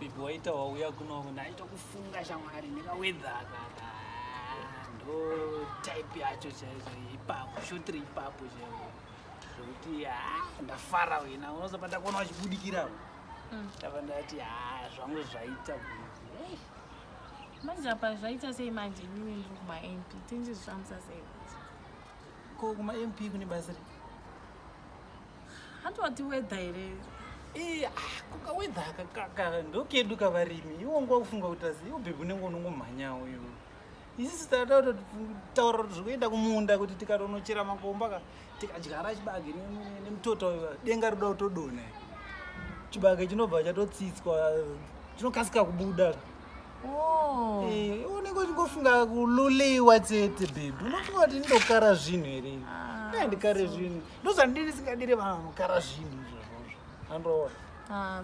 Baby, waita wauya kuno, ndaita kufunga shamwari nekaweather aka. Ndo type yacho chaizvo ipapo, shotiri ipapo chaizvo. Zvekuti ah, ndafara wena, unozopa ndakuona wachibudikira. Ndabva ndati ah, zvangu zvaita kuti. Manje apa zvaita sei manje inini ndiri kuma-MP tinchizvifambisa sei manje? Ko kuma MP kune basa rei? Handowati weather here? Eh, ah, kukaweather aka ndokedu kavarimi. Iwo nguva kufunga kuti asi iwo baby unenge unongomhanyawo iwe. Isusu tata kutaura kuti zvekuenda kumunda kuti tikatonochera makomba ka tikadyara chibage nemutota uyu, denga roda kutodonha. Chibage chinobva chatotsitswa, chinokasika kubuda. Oh. Eh, unenge uchingofunga kululiwa chete baby. Unofunga kuti ndokara zvinhu here? Ah, Ndikare zvinhu. Ndozvandiri ndisingadire vanhu vanokara zvinhu izvozvozvo. Andoona. Ah.